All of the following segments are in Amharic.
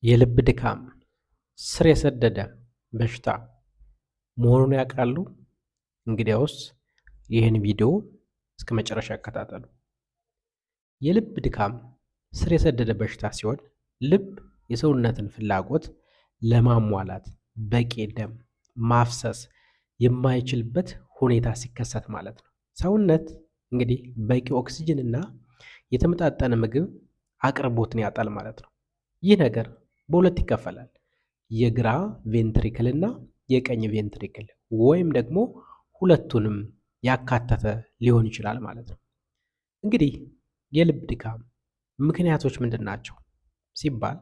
የልብ ድካም ስር የሰደደ በሽታ መሆኑን ያውቃሉ? እንግዲያውስ ይህን ቪዲዮ እስከ መጨረሻ ያከታተሉ። የልብ ድካም ስር የሰደደ በሽታ ሲሆን ልብ የሰውነትን ፍላጎት ለማሟላት በቂ ደም ማፍሰስ የማይችልበት ሁኔታ ሲከሰት ማለት ነው። ሰውነት እንግዲህ በቂ ኦክሲጅን እና የተመጣጠነ ምግብ አቅርቦትን ያጣል ማለት ነው። ይህ ነገር በሁለት ይከፈላል። የግራ ventricle እና የቀኝ ventricle ወይም ደግሞ ሁለቱንም ያካተተ ሊሆን ይችላል ማለት ነው። እንግዲህ የልብ ድካም ምክንያቶች ምንድን ናቸው ሲባል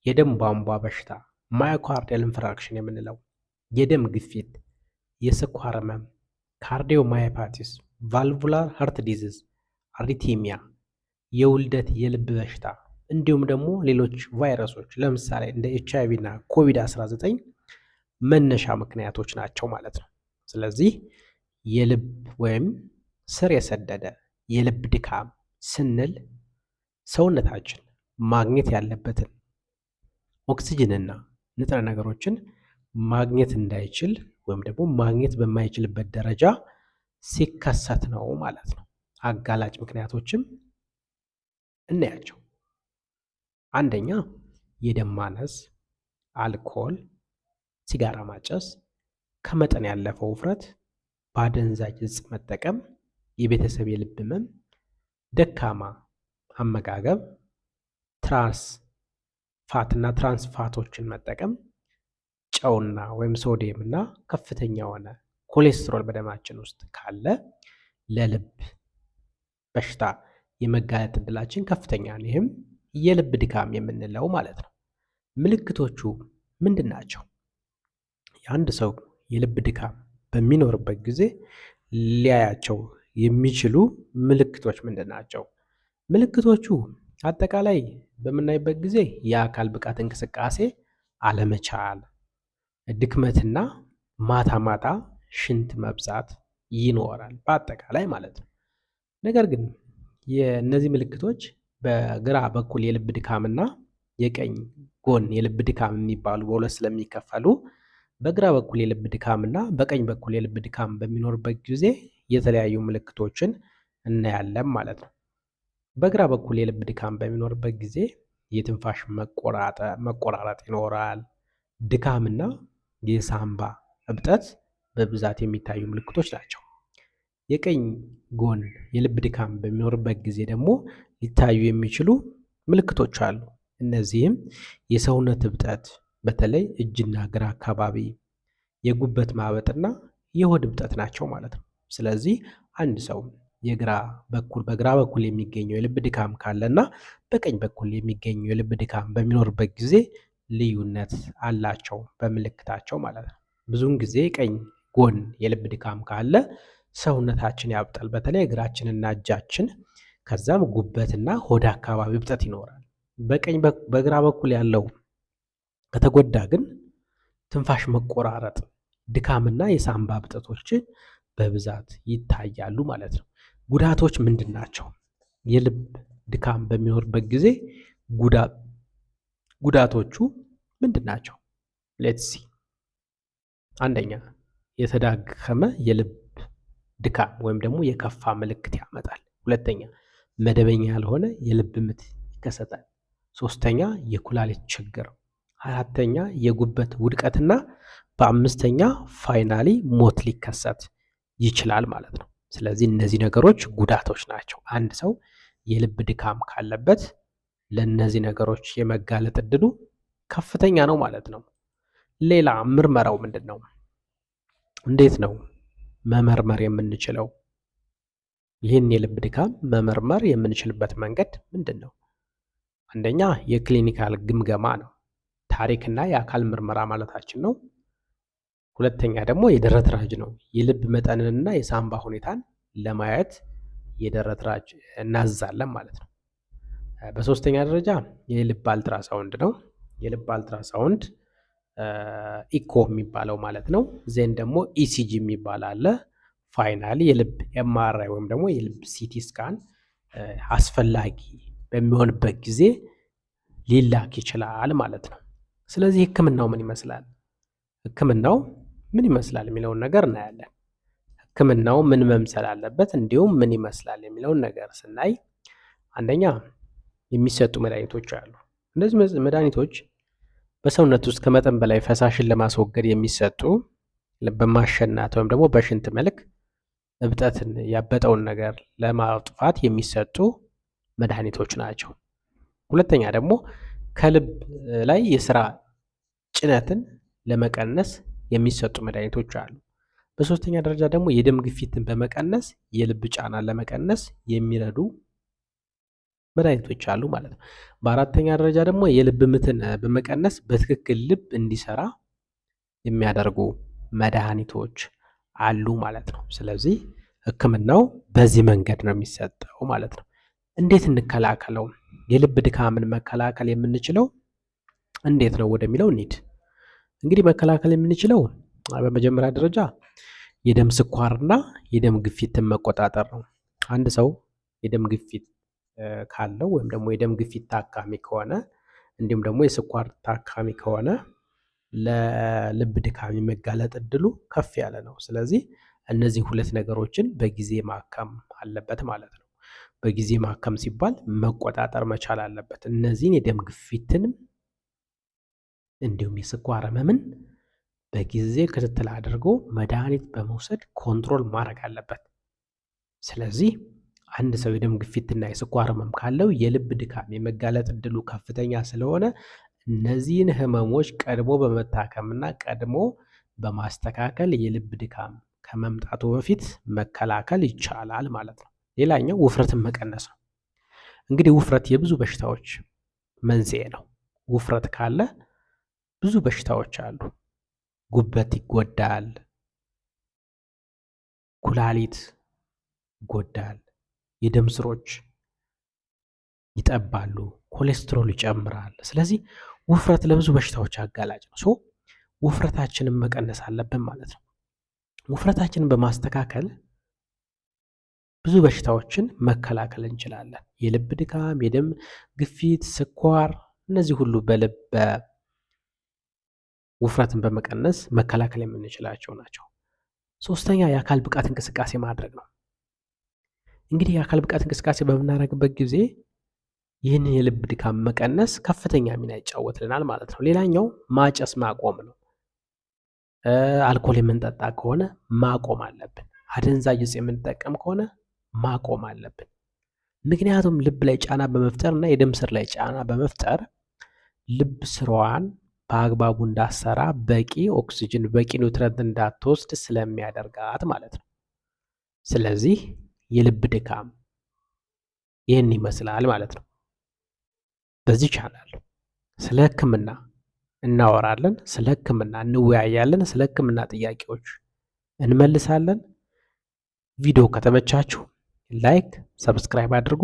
የደም ቧንቧ በሽታ myocardial infarction የምንለው፣ የደም ግፊት፣ የስኳር ህመም፣ cardiomyopathies፣ valvular heart disease፣ arrhythmia፣ የውልደት የልብ በሽታ እንዲሁም ደግሞ ሌሎች ቫይረሶች ለምሳሌ እንደ ኤችአይቪ እና ኮቪድ-19 መነሻ ምክንያቶች ናቸው ማለት ነው። ስለዚህ የልብ ወይም ስር የሰደደ የልብ ድካም ስንል ሰውነታችን ማግኘት ያለበትን ኦክሲጅንና ንጥረ ነገሮችን ማግኘት እንዳይችል ወይም ደግሞ ማግኘት በማይችልበት ደረጃ ሲከሰት ነው ማለት ነው። አጋላጭ ምክንያቶችም እናያቸው። አንደኛ የደም ማነስ፣ አልኮል፣ ሲጋራ ማጨስ፣ ከመጠን ያለፈው ውፍረት፣ በአደንዛዥ እጽ መጠቀም፣ የቤተሰብ የልብ ህመም፣ ደካማ አመጋገብ፣ trans fat እና trans fat ኦችን መጠቀም፣ ጨውና ወይም ሶዲየም እና ከፍተኛ የሆነ ኮሌስትሮል በደማችን ውስጥ ካለ ለልብ በሽታ የመጋለጥ እድላችን ከፍተኛ ነው። ይህም የልብ ድካም የምንለው ማለት ነው። ምልክቶቹ ምንድን ናቸው? የአንድ ሰው የልብ ድካም በሚኖርበት ጊዜ ሊያያቸው የሚችሉ ምልክቶች ምንድን ናቸው? ምልክቶቹ አጠቃላይ በምናይበት ጊዜ የአካል ብቃት እንቅስቃሴ አለመቻል፣ ድክመትና ማታ ማታ ሽንት መብዛት ይኖራል በአጠቃላይ ማለት ነው። ነገር ግን የእነዚህ ምልክቶች በግራ በኩል የልብ ድካምና የቀኝ ጎን የልብ ድካም የሚባሉ በሁለት ስለሚከፈሉ በግራ በኩል የልብ ድካምና በቀኝ በኩል የልብ ድካም በሚኖርበት ጊዜ የተለያዩ ምልክቶችን እናያለን ማለት ነው። በግራ በኩል የልብ ድካም በሚኖርበት ጊዜ የትንፋሽ መቆራረጥ ይኖራል። ድካምና የሳምባ እብጠት በብዛት የሚታዩ ምልክቶች ናቸው። የቀኝ ጎን የልብ ድካም በሚኖርበት ጊዜ ደግሞ ሊታዩ የሚችሉ ምልክቶች አሉ። እነዚህም የሰውነት እብጠት በተለይ እጅና እግር አካባቢ፣ የጉበት ማበጥና የሆድ እብጠት ናቸው ማለት ነው። ስለዚህ አንድ ሰው የግራ በኩል በግራ በኩል የሚገኘው የልብ ድካም ካለና በቀኝ በኩል የሚገኘው የልብ ድካም በሚኖርበት ጊዜ ልዩነት አላቸው በምልክታቸው ማለት ነው። ብዙውን ጊዜ ቀኝ ጎን የልብ ድካም ካለ ሰውነታችን ያብጣል፣ በተለይ እግራችንና እጃችን፣ ከዛም ጉበትና ሆድ አካባቢ እብጠት ይኖራል። በቀኝ በግራ በኩል ያለው ከተጎዳ ግን ትንፋሽ መቆራረጥ፣ ድካምና የሳምባ እብጠቶች በብዛት ይታያሉ ማለት ነው። ጉዳቶች ምንድን ናቸው? የልብ ድካም በሚኖርበት ጊዜ ጉዳቶቹ ምንድን ናቸው? Let's see። አንደኛ የተዳከመ የልብ ድካም ወይም ደግሞ የከፋ ምልክት ያመጣል። ሁለተኛ መደበኛ ያልሆነ የልብ ምት ይከሰታል። ሶስተኛ የኩላሊት ችግር፣ አራተኛ የጉበት ውድቀትና በአምስተኛ finally ሞት ሊከሰት ይችላል ማለት ነው። ስለዚህ እነዚህ ነገሮች ጉዳቶች ናቸው። አንድ ሰው የልብ ድካም ካለበት ለእነዚህ ነገሮች የመጋለጥ እድሉ ከፍተኛ ነው ማለት ነው። ሌላ ምርመራው ምንድን ነው? እንዴት ነው መመርመር የምንችለው? ይህን የልብ ድካም መመርመር የምንችልበት መንገድ ምንድን ነው? አንደኛ የ clinical ግምገማ ነው። ታሪክና የአካል ምርመራ ማለታችን ነው። ሁለተኛ ደግሞ የደረት ራጅ ነው። የልብ መጠንንና የሳምባ ሁኔታን ለማየት የደረት ራጅ እናዛለን ማለት ነው። በሶስተኛ ደረጃ የልብ አልትራሳውንድ ነው። የልብ አልትራሳውንድ echo የሚባለው ማለት ነው። Then ደግሞ ECG የሚባል አለ። Finally የልብ MRI ወይም ደግሞ የልብ CT scan አስፈላጊ በሚሆንበት ጊዜ ሊላክ ይችላል ማለት ነው። ስለዚህ ህክምናው ምን ይመስላል? ህክምናው ምን ይመስላል የሚለውን ነገር እናያለን። ህክምናው ምን መምሰል አለበት እንዲሁም ምን ይመስላል የሚለውን ነገር ስናይ አንደኛ የሚሰጡ መድኃኒቶች አሉ። እነዚህ መድኃኒቶች በሰውነት ውስጥ ከመጠን በላይ ፈሳሽን ለማስወገድ የሚሰጡ በማሸናት ወይም ደግሞ በሽንት መልክ እብጠትን ያበጠውን ነገር ለማጥፋት የሚሰጡ መድኃኒቶች ናቸው። ሁለተኛ ደግሞ ከልብ ላይ የስራ ጭነትን ለመቀነስ የሚሰጡ መድኃኒቶች አሉ። በሶስተኛ ደረጃ ደግሞ የደም ግፊትን በመቀነስ የልብ ጫናን ለመቀነስ የሚረዱ መድኃኒቶች አሉ ማለት ነው። በአራተኛ ደረጃ ደግሞ የልብ ምትን በመቀነስ በትክክል ልብ እንዲሰራ የሚያደርጉ መድኃኒቶች አሉ ማለት ነው። ስለዚህ ሕክምናው በዚህ መንገድ ነው የሚሰጠው ማለት ነው። እንዴት እንከላከለው? የልብ ድካምን መከላከል የምንችለው እንዴት ነው ወደሚለው እንሂድ። እንግዲህ መከላከል የምንችለው በመጀመሪያ ደረጃ የደም ስኳርና የደም ግፊትን መቆጣጠር ነው። አንድ ሰው የደም ግፊት ካለው ወይም ደግሞ የደም ግፊት ታካሚ ከሆነ እንዲሁም ደግሞ የስኳር ታካሚ ከሆነ ለልብ ድካም የመጋለጥ እድሉ ከፍ ያለ ነው። ስለዚህ እነዚህ ሁለት ነገሮችን በጊዜ ማከም አለበት ማለት ነው። በጊዜ ማከም ሲባል መቆጣጠር መቻል አለበት። እነዚህን የደም ግፊትንም እንዲሁም የስኳር ህመምን በጊዜ ክትትል አድርጎ መድኃኒት በመውሰድ control ማድረግ አለበት። ስለዚህ አንድ ሰው የደም ግፊትና የስኳር ህመም ካለው የልብ ድካም የመጋለጥ እድሉ ከፍተኛ ስለሆነ እነዚህን ህመሞች ቀድሞ በመታከምና ቀድሞ በማስተካከል የልብ ድካም ከመምጣቱ በፊት መከላከል ይቻላል ማለት ነው። ሌላኛው ውፍረትን መቀነስ ነው። እንግዲህ ውፍረት የብዙ በሽታዎች መንስኤ ነው። ውፍረት ካለ ብዙ በሽታዎች አሉ። ጉበት ይጎዳል፣ ኩላሊት ይጎዳል፣ የደም ስሮች ይጠባሉ፣ ኮሌስትሮል ይጨምራል። ስለዚህ ውፍረት ለብዙ በሽታዎች አጋላጭ ነው። So ውፍረታችንን መቀነስ አለብን ማለት ነው። ውፍረታችንን በማስተካከል ብዙ በሽታዎችን መከላከል እንችላለን። የልብ ድካም፣ የደም ግፊት፣ ስኳር፣ እነዚህ ሁሉ በልብ ውፍረትን በመቀነስ መከላከል የምንችላቸው ናቸው። ሶስተኛ የአካል ብቃት እንቅስቃሴ ማድረግ ነው። እንግዲህ የአካል ብቃት እንቅስቃሴ በምናደርግበት ጊዜ ይህንን የልብ ድካም መቀነስ ከፍተኛ ሚና ይጫወትልናል ማለት ነው። ሌላኛው ማጨስ ማቆም ነው። አልኮል የምንጠጣ ከሆነ ማቆም አለብን። አደንዛዥ እጽ የምንጠቀም ከሆነ ማቆም አለብን። ምክንያቱም ልብ ላይ ጫና በመፍጠር እና የደም ስር ላይ ጫና በመፍጠር ልብ ስራዋን በአግባቡ እንዳትሰራ በቂ ኦክሲጅን በቂ nutrient እንዳትወስድ ስለሚያደርጋት ማለት ነው። ስለዚህ የልብ ድካም ይህን ይመስላል ማለት ነው። በዚህ ቻናል ስለ ሕክምና እናወራለን፣ ስለ ሕክምና እንወያያለን፣ ስለ ሕክምና ጥያቄዎች እንመልሳለን። ቪዲዮ ከተመቻችሁ like፣ subscribe አድርጉ።